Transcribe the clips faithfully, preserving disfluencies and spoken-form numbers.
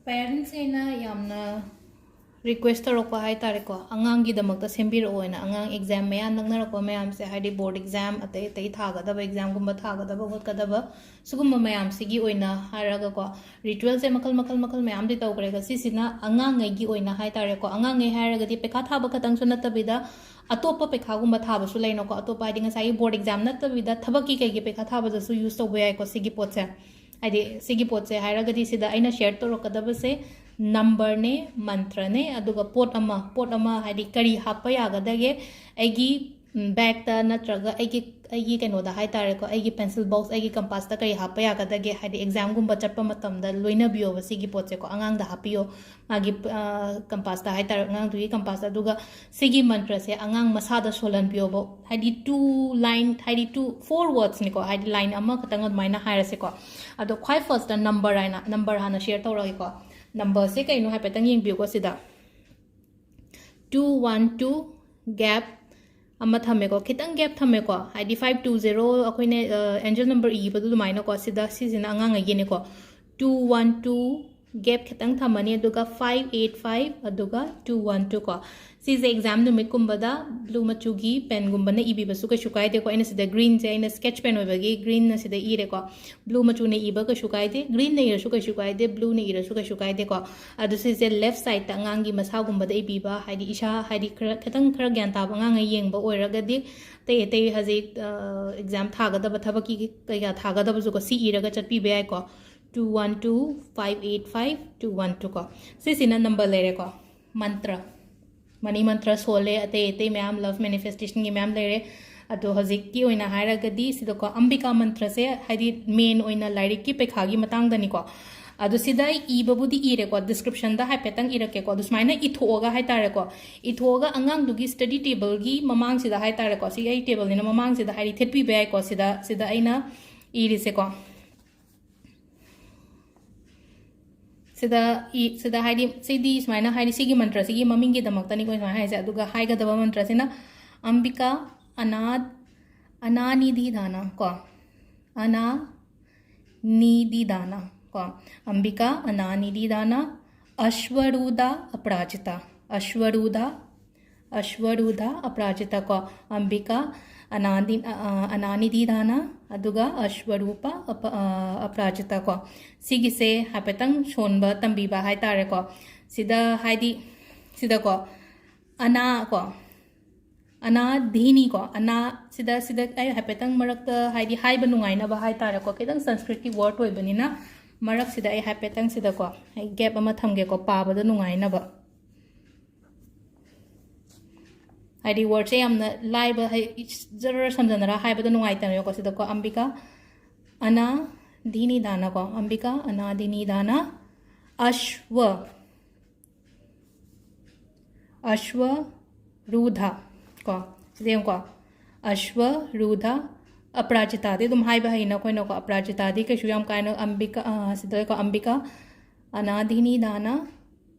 Parents ꯈꯩꯅ ꯌꯥꯝꯅ request ꯇꯧꯔꯛꯄ ꯍꯥꯏ ꯇꯥꯔꯦꯀꯣ, ꯑꯉꯥꯡꯒꯤꯗꯃꯛꯇ ꯁꯦꯝꯕꯤꯔꯛꯑꯣꯅ꯫ ꯑꯉꯥꯡ exam ꯃꯌꯥ ꯅꯛꯅꯔꯛꯄ ꯃꯌꯥꯝꯁꯦ, ꯍꯥꯏꯗꯤ board exam, ꯑꯇꯩ ꯑꯇꯩ ꯊꯥꯒꯗꯕ exam ꯒꯨꯝꯕ ꯊꯥꯒꯗꯕ ꯈꯣꯠꯀꯗꯕ, ꯁꯤꯒꯨꯝꯕ ꯃꯌꯥꯝꯁꯤꯒꯤ ꯑꯣꯏꯅ ꯍꯥꯏꯔꯒꯀꯣ, ritual ꯁꯦ ꯃꯈꯜ ꯃꯈꯜ ꯃꯈꯜ ꯃꯌꯥꯝꯗꯤ ꯇꯧꯈ꯭ꯔꯦ꯫ ꯁꯤꯁꯤꯅ ꯑꯉꯥꯡꯉꯩꯒꯤ ꯑꯣꯏꯅ ꯍꯥꯏ ꯇꯥꯔꯦꯀꯣ, ꯑꯉꯥꯡꯉꯩ ꯍꯥꯏꯔꯒꯗꯤ ꯄꯩꯈꯥ ꯊꯥꯕ ꯈꯛꯇꯪꯁꯨ ꯅꯠꯇꯕꯤꯗ, ꯑꯇꯣꯞꯄ ꯄꯩꯈꯥꯒꯨꯝꯕ ꯊꯥꯕꯁꯨ ꯂꯩꯅꯀꯣ꯫ ꯑꯇꯣꯞꯄ ꯍꯥꯏꯗꯤ ꯉꯁꯥꯏꯒꯤ board exam ꯅꯠꯇꯕꯤꯗ ꯊꯕꯛꯀꯤ ꯀꯩꯒꯤ ꯄꯩꯈꯥ ꯊꯥꯕꯗꯁꯨ use ꯇꯧꯕ ꯌꯥꯏꯀꯣ ꯁꯤꯒꯤ ꯄꯣꯠꯁꯦ꯫ ꯍꯥꯏꯗꯤ ꯁꯤꯒꯤ ꯄꯣꯠꯁꯦ ꯍꯥꯏꯔꯒꯗꯤ ꯁꯤꯗ ꯑꯩꯅ share ꯇꯧꯔꯛꯀꯗꯕꯁꯦ number ꯅꯦ, ꯃꯟꯇ꯭ꯔꯅꯦ, ꯑꯗꯨꯒ ꯄꯣꯠ ꯑꯃ, ꯄꯣꯠ ꯑꯃ ꯍꯥꯏꯗꯤ ꯀꯔꯤ ꯍꯥꯞꯄ ꯌꯥꯒꯗꯒꯦ ꯑꯩꯒꯤ, ꯎꯝ, bag ꯇ ꯅꯠꯇ꯭ꯔꯒ ꯑꯩꯒꯤ, ꯑꯩꯒꯤ ꯀꯩꯅꯣꯗ ꯍꯥꯏ ꯇꯥꯔꯦꯀꯣ, ꯑꯩꯒꯤ pencil box, ꯑꯩꯒꯤ compass ꯇ ꯀꯔꯤ ꯍꯥꯞꯄ ꯌꯥꯒꯗꯒꯦ, ꯍꯥꯏꯗꯤ exam ꯒꯨꯝꯕ ꯆꯠꯄ ꯃꯇꯝꯗ ꯂꯣꯏꯅꯕꯤꯌꯣꯕ ꯁꯤꯒꯤ ꯄꯣꯠꯁꯦꯀꯣ, ꯑꯉꯥꯡꯗ ꯍꯥꯞꯄꯤꯌꯣ꯫ ꯃꯥꯒꯤ, ꯑ, compass ꯇ ꯍꯥꯏ ꯇꯥꯔꯦ, ꯑꯉꯥꯡꯗꯨꯒꯤ compass ꯇ꯫ ꯑꯗꯨꯒ ꯁꯤꯒꯤ ꯃꯟꯇ꯭ꯔꯁꯦ ꯑꯉꯥꯡ ꯃꯁꯥꯗ ꯁꯣꯜꯍꯟꯕꯤꯌꯣꯕ, ꯍꯥꯏꯗꯤ two line, ꯍꯥꯏꯗꯤ two, four words ꯅꯤꯀꯣ, ꯍꯥꯏꯗꯤ line ꯑꯃꯈꯛꯇꯪ ꯑꯗꯨꯃꯥꯏꯅ ꯍꯥꯏꯔꯁꯦꯀꯣ꯫ ꯑꯗꯣ ꯈ꯭ꯋꯥꯏ first ꯇ number ꯍꯥꯏꯅ, number ꯍꯥꯟꯅ share ꯇꯧꯔꯒꯦꯀꯣ꯫ Number ꯁꯦ ꯀꯩꯅꯣ ꯍꯥꯏꯐꯦꯠꯇꯪ ꯌꯦꯡꯕꯤꯌꯨꯀꯣ ꯁꯤꯗ꯫ Two one two gap ꯑꯃ ꯊꯝꯃꯦꯀꯣ, ꯈꯤꯇꯪ gap ꯊꯝꯃꯦꯀꯣ, ꯍꯥꯏꯗꯤ five two zero ꯑꯩꯈꯣꯏꯅ, ꯑ, angel number ꯏꯕꯗꯣ ꯑꯗꯨꯃꯥꯏꯅꯀꯣ, ꯁꯤꯗ, ꯁꯤꯁꯤꯅ ꯑꯉꯥꯡꯉꯩꯒꯤꯅꯤꯀꯣ꯫ Two one two gap ꯈꯤꯇꯪ ꯊꯝꯃꯅꯤ, ꯑꯗꯨꯒ five eight five, ꯑꯗꯨꯒ two one two ꯀꯣ꯫ ꯁꯤꯁꯦ exam ꯅꯨꯃꯤꯠꯀꯨꯝꯕꯗ blue ꯃꯆꯨꯒꯤ pen ꯒꯨꯝꯕꯅ ꯏꯕꯤꯕꯁꯨ ꯀꯩꯁꯨ ꯀꯥꯏꯗꯦꯀꯣ꯫ ꯑꯩꯅ ꯁꯤꯗ green ꯁꯦ, ꯑꯩꯅ sketch pen ꯑꯣꯏꯕꯒꯤ green ꯅ ꯁꯤꯗ ꯏꯔꯦꯀꯣ꯫ Blue ꯃꯆꯨꯅ ꯏꯕ ꯀꯩꯁꯨ ꯀꯥꯏꯗꯦ, green ꯅ ꯏꯔꯁꯨ ꯀꯩꯁꯨ ꯀꯥꯏꯗꯦ, blue ꯅ ꯏꯔꯁꯨ ꯀꯩꯁꯨ ꯀꯥꯏꯗꯦꯀꯣ꯫ ꯑꯗꯨ ꯁꯤꯁꯦ left side ꯇ ꯑꯉꯥꯡꯒꯤ ꯃꯁꯥꯒꯨꯝꯕꯗ ꯏꯕꯤꯕ, ꯍꯥꯏꯗꯤ ꯏꯁꯥ, ꯍꯥꯏꯗꯤ ꯈꯔ, ꯈꯤꯇꯪ ꯈꯔ ꯒ꯭ꯌꯥꯟ ꯇꯥꯕ ꯑꯉꯥꯡꯉꯩ ꯌꯦꯡꯕ ꯑꯣꯏꯔꯒꯗꯤ, ꯑꯇꯩ ꯑꯇꯩ ꯍꯧꯖꯤꯛ, ꯑ, exam ꯊꯥꯒꯗꯕ ꯊꯕꯛꯀꯤ ꯀꯩꯀꯥ ꯊꯥꯒꯗꯕꯁꯨꯀꯣ, ꯁꯤ ꯏꯔꯒ ꯆꯠꯄꯤꯕ ꯌꯥꯏꯀꯣ꯫ Two one two five eight five two one two ꯀꯣ꯫ ꯁꯤꯁꯤꯅ number ꯂꯩꯔꯦꯀꯣ꯫ ꯃꯟꯇ꯭ꯔ, money ꯃꯟꯇ꯭ꯔ ꯁꯣꯜꯂꯦ, ꯑꯇꯩ ꯑꯇꯩ ꯃꯌꯥꯝ love manifestation ꯒꯤ ꯃꯌꯥꯝ ꯂꯩꯔꯦ꯫ ꯑꯗꯣ ꯍꯧꯖꯤꯛꯀꯤ ꯑꯣꯏꯅ ꯍꯥꯏꯔꯒꯗꯤ ꯁꯤꯗꯀꯣ, ꯑꯝꯕꯤꯀꯥ ꯃꯟꯇ꯭ꯔꯁꯦ ꯍꯥꯏꯗꯤ main ꯑꯣꯏꯅ ꯂꯥꯏꯔꯤꯛꯀꯤ ꯄꯩꯈꯥꯒꯤ ꯃꯇꯥꯡꯗꯅꯤꯀꯣ꯫ ꯑꯗꯣ ꯁꯤꯗ ꯑꯩ ꯏꯕꯕꯨꯗꯤ ꯏꯔꯦꯀꯣ, description ꯗ ꯍꯥꯏꯐꯦꯠꯇꯪ ꯏꯔꯛꯀꯦꯀꯣ꯫ ꯑꯗꯨ ꯁꯨꯃꯥꯏꯅ ꯏꯊꯣꯛꯑꯒ ꯍꯥꯏ ꯇꯥꯔꯦꯀꯣ, ꯏꯊꯣꯛꯑꯒ ꯑꯉꯥꯡꯗꯨꯒꯤ study table ꯒꯤ ꯃꯃꯥꯡꯁꯤꯗ ꯍꯥꯏ ꯇꯥꯔꯦꯀꯣ, ꯁꯤ ꯑꯩ table ꯅꯤꯅ ꯃꯃꯥꯡꯁꯤꯗ ꯍꯥꯏꯗꯤ ꯊꯦꯠꯄꯤꯕ ꯌꯥꯏꯀꯣ꯫ ꯁꯤꯗ, ꯁꯤꯗ ꯑꯩꯅ ꯏꯔꯤꯁꯦꯀꯣ꯫ ꯁꯤꯗ ꯏ-, ꯁꯤꯗ ꯍꯥꯏꯗꯤ, ꯁꯤꯗꯤ ꯁꯨꯃꯥꯏꯅ ꯍꯥꯏꯗꯤ, ꯁꯤꯒꯤ ꯃꯟꯇ꯭ꯔꯁꯤꯒꯤ ꯃꯃꯤꯡꯒꯤꯗꯃꯛꯇꯅꯤꯀꯣ ꯁꯨꯃꯥꯏꯅ ꯍꯥꯏꯁꯦ꯫ ꯑꯗꯨꯒ ꯍꯥꯏꯒꯗꯕ ꯃꯟꯇ꯭ꯔꯁꯤꯅ ꯑꯝꯕꯤꯀꯥ ꯑꯅꯥ, ꯑꯅꯥꯅꯤꯗꯤ ꯗꯥꯅ ꯀꯣ, ꯑꯅꯥ ꯅꯤꯗꯤ ꯗꯥꯅ꯫ ꯀꯣ, ꯑꯝꯕꯤꯀꯥ ꯑꯅꯥꯅꯤꯗꯤ ꯗꯥꯅ ꯑꯁ꯭ꯋꯔꯨꯙ ꯑꯄ꯭ꯔꯥꯖꯤꯇꯥ꯫ ꯑꯁ꯭ꯋꯔꯨꯙ, ꯑꯁ꯭ꯋꯔꯨꯙ ꯑꯄ꯭ꯔꯥꯖꯤꯇꯥ ꯀꯣ꯫ ꯑꯝꯕꯤꯀꯥ ꯑꯅꯥꯗꯤ-, ꯑ, ꯑ, ꯑꯅꯥꯅꯤꯗꯤ ꯗꯥꯅ, ꯑꯗꯨꯒ ꯑꯁ꯭ꯋꯔꯨꯄ ꯑꯄ-, ꯑ, ꯑꯄ꯭ꯔꯥꯖꯤꯇꯥ ꯀꯣ꯫ ꯁꯤꯒꯤꯁꯦ ꯍꯥꯏꯐꯦꯠꯇꯪ ꯁꯣꯟꯕ ꯇꯝꯕꯤꯕ ꯍꯥꯏꯇꯥꯔꯦꯀꯣ꯫ ꯁꯤꯗ ꯍꯥꯏꯗꯤ, ꯁꯤꯗꯀꯣ, ꯑꯅꯥ ꯀꯣ, ꯑꯅꯥ ꯙꯤꯅꯤ ꯀꯣ, ꯑꯅꯥ ꯁꯤꯗ, ꯁꯤꯗ ꯑꯩ ꯍꯥꯏꯐꯦꯠꯇꯪ ꯃꯔꯛꯇ ꯍꯥꯏꯗꯤ ꯍꯥꯏꯕ ꯅꯨꯡꯉꯥꯏꯅꯕ ꯍꯥꯏꯇꯥꯔꯦꯀꯣ, ꯈꯤꯇꯪ ꯁꯪꯁꯀ꯭ꯔꯤꯠꯀꯤ word ꯑꯣꯏꯕꯅꯤꯅ ꯃꯔꯛꯁꯤꯗ ꯑꯩ ꯍꯥꯏꯐꯦꯠꯇꯪ ꯁꯤꯗꯀꯣ ꯑꯩ gap ꯑꯃ ꯊꯝꯒꯦꯀꯣ, ꯄꯥꯕꯗ ꯅꯨꯡꯉꯥꯏꯅꯕ꯫ ꯍꯥꯏꯗꯤ wordꯁꯦ ꯌꯥꯝꯅ ꯂꯥꯏꯕ, ꯍꯥꯏ-, ꯖꯔ ꯁꯝꯖꯟꯅꯔ ꯍꯥꯏꯕꯗ ꯅꯨꯡꯉꯥꯏꯇꯕꯅꯦꯀꯣ꯫ ꯁꯤꯗꯀꯣ ꯑꯝꯕꯤꯀꯥ ꯑꯅꯥ ꯙꯤꯅꯤ ꯗꯥꯅ ꯀꯣ, ꯑꯝꯕꯤꯀꯥ ꯑꯅꯥ ꯙꯤꯅꯤ ꯗꯥꯅ ꯑꯁ꯭ꯋ ꯑꯁ꯭ꯋ ꯔꯨꯙ ꯀꯣ, ꯁꯤꯗ ꯌꯦꯡꯉꯨꯀꯣ, ꯑꯁ꯭ꯋ ꯔꯨꯙ ꯑꯄ꯭ꯔꯥꯖꯤꯇꯥꯗꯤ ꯑꯗꯨꯝ ꯍꯥꯏꯕ ꯍꯩꯅ ꯑꯩꯈꯣꯏꯅꯀꯣ꯫ ꯑꯄ꯭ꯔꯥꯖꯤꯇꯥꯗꯤ ꯀꯩꯁꯨ ꯌꯥꯝ ꯀꯥꯏꯅ ꯑꯝꯕꯤꯀꯥ, ꯑ, ꯁꯤꯗꯀꯣ, ꯑꯝꯕꯤꯀꯥ ꯑꯅꯥꯙꯤꯅꯤ ꯗꯥꯅ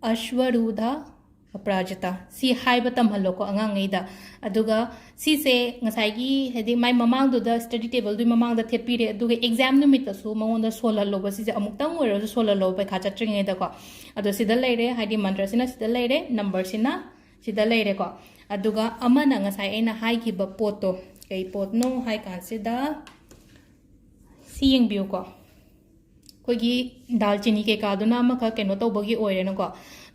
ꯑꯁ꯭ꯋ ꯔꯨꯙ ꯑꯄ꯭ꯔꯥꯖꯤꯇꯥ ꯁꯤ ꯍꯥꯏꯕ ꯇꯝꯍꯜꯂꯣꯀꯣ ꯑꯉꯥꯡꯉꯩꯗ꯫ ꯑꯗꯨꯒ ꯁꯤꯁꯦ ꯉꯁꯥꯏꯒꯤ ꯍꯥꯏꯗꯤ ꯃꯥꯏ ꯃꯃꯥꯡꯗꯨꯗ study tableꯗꯨꯒꯤ ꯃꯃꯥꯡꯗ ꯊꯦꯠꯄꯤꯔꯦ, ꯑꯗꯨꯒ exam ꯅꯨꯃꯤꯠꯇꯁꯨ ꯃꯉꯣꯟꯗ ꯁꯣꯜꯍꯜꯂꯣꯕ꯫ ꯁꯤꯁꯦ ꯑꯃꯨꯛꯇꯪ ꯑꯣꯏꯔꯁꯨ ꯁꯣꯜꯍꯜꯂꯣꯕ ꯄꯩꯈꯥ ꯆꯠꯇ꯭ꯔꯤꯉꯩꯗꯀꯣ꯫ ꯑꯗꯣ ꯁꯤꯗ ꯂꯩꯔꯦ, ꯍꯥꯏꯗꯤ ꯃꯟꯇ꯭ꯔꯁꯤꯅ ꯁꯤꯗ ꯂꯩꯔꯦ, numberꯁꯤꯅ ꯁꯤꯗ ꯂꯩꯔꯦꯀꯣ꯫ ꯑꯗꯨꯒ ꯑꯃꯅ ꯉꯁꯥꯏ ꯑꯩꯅ ꯍꯥꯏꯈꯤꯕ ꯄꯣꯠꯇꯣ, ꯀꯩ ꯄꯣꯠꯅꯣ ꯍꯥꯏ ꯀꯥꯟꯁꯤꯗ ꯁꯤ ꯌꯦꯡꯕꯤꯌꯨꯀꯣ꯫ ꯑꯩꯈꯣꯏꯒꯤ ꯗꯥꯜꯆꯤꯅꯤ ꯀꯩꯀꯥꯗꯨꯅ ꯑꯃꯈꯛ ꯀꯩꯅꯣ ꯇꯧꯕꯒꯤ ꯑꯣꯏꯔꯦꯅꯀꯣ꯫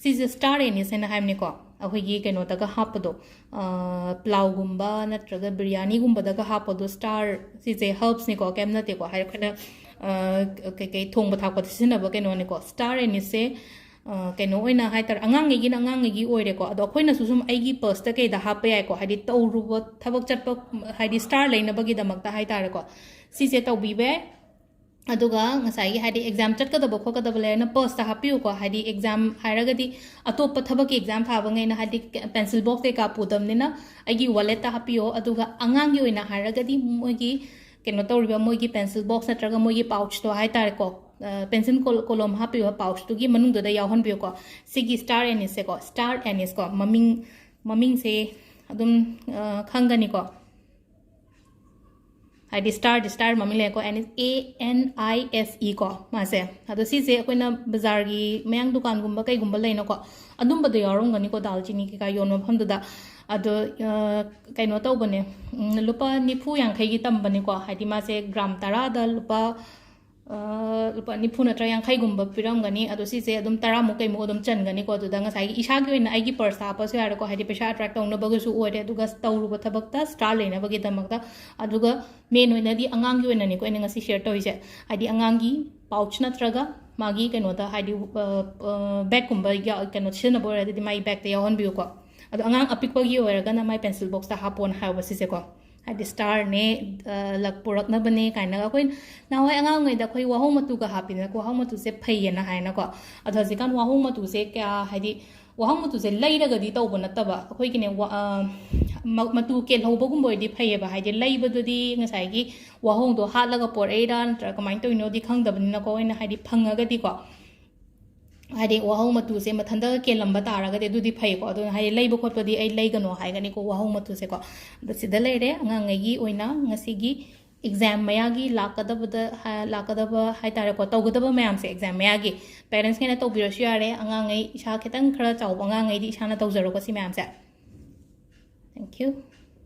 ꯁꯤꯁꯦ star anise ꯍꯥꯏꯅ ꯍꯥꯏꯕꯅꯤꯀꯣ, ꯑꯩꯈꯣꯏꯒꯤ ꯀꯩꯅꯣꯗꯒ ꯍꯥꯞꯄꯗꯣ, ꯑ, ꯄ꯭ꯂꯥꯎꯒꯨꯝꯕ ꯅꯠꯇ꯭ꯔꯒ ꯕꯤꯔꯌꯥꯅꯤꯒꯨꯝꯕꯗꯒ ꯍꯥꯞꯄꯗꯣ꯫ Star, ꯁꯤꯁꯦ herbsꯅꯤꯀꯣ, ꯀꯩꯝ ꯅꯠꯇꯦꯀꯣ, ꯍꯥꯏ ꯑꯩꯈꯣꯏꯅ, ꯑ, ꯀꯩꯀꯩ ꯊꯣꯡꯕ ꯊꯥꯛꯄꯗ ꯁꯤꯖꯤꯟꯅꯕ ꯀꯩꯅꯣꯅꯤꯀꯣ꯫ Star aniseꯁꯦ, ꯑ, ꯀꯩꯅꯣ ꯑꯣꯏꯅ ꯍꯥꯏꯇꯥꯔꯦ, ꯑꯉꯥꯡꯉꯩꯒꯤꯅ ꯑꯉꯥꯡꯉꯩꯒꯤ ꯑꯣꯏꯔꯦꯀꯣ꯫ ꯑꯗꯣ ꯑꯩꯈꯣꯏꯅꯁꯨ ꯁꯨꯝ ꯑꯩꯒꯤ purseꯇ ꯀꯩꯗ ꯍꯥꯞꯄ ꯌꯥꯏꯀꯣ, ꯍꯥꯏꯗꯤ ꯇꯧꯔꯨꯕ ꯊꯕꯛ ꯆꯠꯄ, ꯍꯥꯏꯗꯤ star ꯂꯩꯅꯕꯒꯤꯗꯃꯛꯇ ꯍꯥꯏꯇꯥꯔꯦꯀꯣ꯫ ꯁꯤꯁꯦ ꯇꯧꯕꯤꯕ ꯌꯥꯏ꯫ ꯑꯗꯨꯒ ꯉꯁꯥꯏꯒꯤ ꯍꯥꯏꯗꯤ exam ꯆꯠꯀꯗꯕ ꯈꯣꯠꯀꯗꯕ ꯂꯩꯔꯅ purseꯇ ꯍꯥꯞꯄꯤꯌꯨꯀꯣ꯫ ꯍꯥꯏꯗꯤ exam ꯍꯥꯏꯔꯒꯗꯤ ꯑꯇꯣꯞꯄ ꯊꯕꯛꯀꯤ exam ꯊꯥꯕꯉꯩꯅ ꯍꯥꯏꯗꯤ pencil box ꯀꯩꯀꯥ ꯄꯨꯗꯕꯅꯤꯅ ꯑꯩꯒꯤ walletꯇ ꯍꯥꯞꯄꯤꯌꯣ꯫ ꯑꯗꯨꯒ ꯑꯉꯥꯡꯒꯤ ꯑꯣꯏꯅ ꯍꯥꯏꯔꯒꯗꯤ ꯃꯣꯏꯒꯤ ꯀꯩꯅꯣ ꯇꯧꯔꯤꯕ ꯃꯣꯏꯒꯤ pencil box ꯅꯠꯇ꯭ꯔꯒ ꯃꯣꯏꯒꯤ pouchꯇꯣ ꯍꯥꯏꯇꯥꯔꯦꯀꯣ, ꯑ, pencil ꯀꯣ-, ꯀꯣꯂꯣꯝ ꯍꯥꯞꯄꯤꯕ pouchꯇꯨꯒꯤ ꯃꯅꯨꯡꯗꯨꯗ ꯌꯥꯎꯍꯟꯕꯤꯌꯨꯀꯣ꯫ ꯁꯤꯒꯤ star aniseꯁꯦꯀꯣ, star aniseꯀꯣ, ꯃꯃꯤꯡ, ꯃꯃꯤꯡꯁꯦ ꯑꯗꯨꯝ, ꯑ, ꯈꯪꯒꯅꯤꯀꯣ꯫ ꯍꯥꯏꯗꯤ ꯁ꯭ꯇꯥꯔꯗꯤ ꯁ꯭ꯇꯥꯔ ꯃꯃꯤꯡ ꯂꯩꯀꯣ, N A N I S E ꯀꯣ ꯃꯥꯁꯦ꯫ ꯑꯗꯣ ꯁꯤꯁꯦ ꯑꯩꯈꯣꯏꯅ ꯕꯖꯥꯔꯒꯤ ꯃꯌꯥꯡ ꯗꯨꯀꯥꯟꯒꯨꯝꯕ ꯀꯩꯒꯨꯝꯕ ꯂꯩꯅꯀꯣ, ꯑꯗꯨꯝꯕꯗ ꯌꯥꯎꯔꯝꯒꯅꯤꯀꯣ, ꯗꯥꯜꯆꯤꯅꯤ ꯀꯩꯀꯥ ꯌꯣꯟꯕ ꯃꯐꯝꯗꯨꯗ꯫ ꯑꯗꯣ ꯑ, ꯀꯩꯅꯣ ꯇꯧꯕꯅꯦ, ꯎꯝ, ꯂꯨꯄꯥ ꯅꯤꯐꯨ ꯌꯥꯡꯈꯩꯒꯤ ꯇꯝꯕꯅꯤꯀꯣ, ꯍꯥꯏꯗꯤ ꯃꯥꯁꯦ ꯒ꯭ꯔꯥꯝ ꯇꯔꯥꯗ ꯂꯨꯄꯥ ꯑ, ꯂꯨꯄꯥ ꯅꯤꯐꯨ ꯅꯠꯇ꯭ꯔ ꯌꯥꯡꯈꯩꯒꯨꯝꯕ ꯄꯤꯔꯝꯒꯅꯤ꯫ ꯑꯗꯣ ꯁꯤꯁꯦ ꯑꯗꯨꯝ ꯇꯔꯥꯃꯨꯛ ꯀꯩꯃꯨꯛ ꯑꯗꯨꯝ ꯆꯟꯒꯅꯤꯀꯣ꯫ ꯑꯗꯨꯗ ꯉꯁꯥꯏꯒꯤ ꯏꯁꯥꯒꯤ ꯑꯣꯏꯅ ꯑꯩꯒꯤ ꯄꯔꯁꯇ ꯍꯥꯞꯄꯁꯨ ꯌꯥꯔꯦꯀꯣ, ꯍꯥꯏꯗꯤ ꯄꯩꯁꯥ ꯑꯦꯇ꯭ꯔꯦꯛ ꯇꯧꯅꯕꯒꯁꯨ ꯑꯣꯏꯔꯦ, ꯑꯗꯨꯒ ꯇꯧꯔꯨꯕ ꯊꯕꯛꯇ ꯁ꯭ꯇꯥꯔ ꯂꯩꯅꯕꯒꯤꯗꯃꯛꯇ꯫ ꯑꯗꯨꯒ ꯃꯦꯟ ꯑꯣꯏꯅꯗꯤ ꯑꯉꯥꯡꯒꯤ ꯑꯣꯏꯅꯅꯤꯀꯣ ꯑꯩꯅ ꯉꯁꯤ ꯁꯤꯌꯔ ꯇꯧꯔꯤꯁꯦ꯫ ꯍꯥꯏꯗꯤ ꯑꯉꯥꯡꯒꯤ ꯄꯥꯎꯆ ꯅꯠꯇ꯭ꯔꯒ ꯃꯥꯒꯤ ꯀꯩꯅꯣꯗ, ꯍꯥꯏꯗꯤ ꯑ, ꯑ, ꯕꯦꯒꯀꯨꯝꯕ ꯌꯥ-, ꯀꯩꯅꯣ ꯁꯤꯖꯤꯟꯅꯕ ꯑꯣꯏꯔꯒꯗꯤ ꯃꯥꯒꯤ ꯕꯦꯒꯇ ꯌꯥꯎꯍꯟꯕꯤꯌꯨꯀꯣ꯫ ꯑꯗꯣ ꯑꯉꯥꯡ ꯑꯄꯤꯛꯄꯒꯤ ꯑꯣꯏꯔꯒꯅ ꯃꯥꯏ ꯄꯦꯟꯁꯤꯜ ꯕꯣꯛꯁꯇ ꯍꯥꯞꯄꯣꯅ ꯍꯥꯏꯌꯣꯕ ꯁꯤꯁꯦꯀꯣ꯫ ꯍꯥꯏꯗꯤ ꯁ꯭ꯇꯥꯔꯅꯦ, ꯑ, ꯂꯛ ꯄꯨꯔꯛꯅꯕꯅꯦ ꯀꯥꯏꯅꯒ꯫ ꯑꯩꯈꯣꯏ ꯅꯍꯥꯟꯋꯥꯏ ꯑꯉꯥꯡ ꯑꯣꯏꯔꯤꯉꯩꯗ ꯑꯩꯈꯣꯏ ꯋꯥꯍꯣꯡ ꯃꯇꯨꯒ ꯍꯥꯞꯄꯤꯗꯅꯀꯣ, ꯋꯥꯍꯣꯡ ꯃꯇꯨꯁꯦ ꯐꯩꯌꯦꯅ ꯍꯥꯏꯅꯀꯣ꯫ ꯑꯗꯣ ꯍꯧꯖꯤꯛꯀꯥꯟ ꯋꯥꯍꯣꯡ ꯃꯇꯨꯁꯦ ꯀꯌꯥ, ꯍꯥꯏꯗꯤ ꯋꯥꯍꯣꯡ ꯃꯇꯨꯁꯦ ꯂꯩꯔꯒꯗꯤ ꯇꯧꯕ ꯅꯠꯇꯕ, ꯑꯩꯈꯣꯏꯒꯤꯅꯦ, ꯋꯥ-, ꯑ, ꯃ-, ꯃꯇꯨ ꯀꯦꯜꯍꯧꯕꯒꯨꯝꯕ ꯑꯣꯏꯗꯤ ꯐꯩꯌꯦꯕ꯫ ꯍꯥꯏꯗꯤ ꯂꯩꯕꯗꯨꯗꯤ ꯉꯁꯥꯏꯒꯤ ꯋꯥꯍꯣꯡꯗꯣ ꯍꯥꯠꯂꯒ ꯄꯣꯔꯛꯏꯔꯥ ꯅꯠꯇ꯭ꯔꯒ ꯀꯃꯥꯏꯅ ꯇꯧꯔꯤꯅꯣꯗꯤ ꯈꯪꯗꯕꯅꯤꯅꯀꯣ, ꯑꯩꯅ ꯍꯥꯏꯗꯤ ꯐꯪꯉꯒꯗꯤꯀꯣ, ꯍꯥꯏꯗꯤ ꯋꯥꯍꯣꯡ ꯃꯇꯨꯁꯦ ꯃꯊꯟꯇꯒ ꯀꯦꯜꯂꯝꯕ ꯇꯥꯔꯒꯗꯤ ꯑꯗꯨꯗꯤ ꯐꯩꯀꯣ꯫ ꯑꯗꯨꯅ ꯍꯥꯏꯗꯤ ꯂꯩꯕ ꯈꯣꯠꯄꯗꯤ ꯑꯩ ꯂꯩꯒꯅꯣ ꯍꯥꯏꯒꯅꯤꯀꯣ, ꯋꯥꯍꯣꯡ ꯃꯇꯨꯁꯦꯀꯣ꯫ ꯑꯗꯣ ꯁꯤꯗ ꯂꯩꯔꯦ ꯑꯉꯥꯡꯉꯩꯒꯤ ꯑꯣꯏꯅ ꯉꯁꯤꯒꯤ ꯑꯦꯛꯖꯥꯝ ꯃꯌꯥꯒꯤ ꯂꯥꯛꯀꯗꯕꯗ, ꯍꯥ-, ꯂꯥꯛꯀꯗꯕ ꯍꯥꯏ ꯇꯥꯔꯦꯀꯣ, ꯇꯧꯒꯗꯕ ꯃꯌꯥꯝꯁꯦ ꯑꯦꯛꯖꯥꯝ ꯃꯌꯥꯒꯤ꯫ ꯄꯦꯔꯦꯟꯁꯈꯩꯅ ꯇꯧꯕꯤꯔꯁꯨ ꯌꯥꯔꯦ, ꯑꯉꯥꯡꯉꯩ ꯏꯁꯥ ꯈꯤꯇꯪ ꯈꯔ ꯆꯥꯎꯕ ꯑꯉꯥꯡꯉꯩꯗꯤ ꯏꯁꯥꯅ ꯇꯧꯖꯔꯣꯀꯣ ꯁꯤ ꯃꯌꯥꯝꯁꯦ꯫ Thank you꯫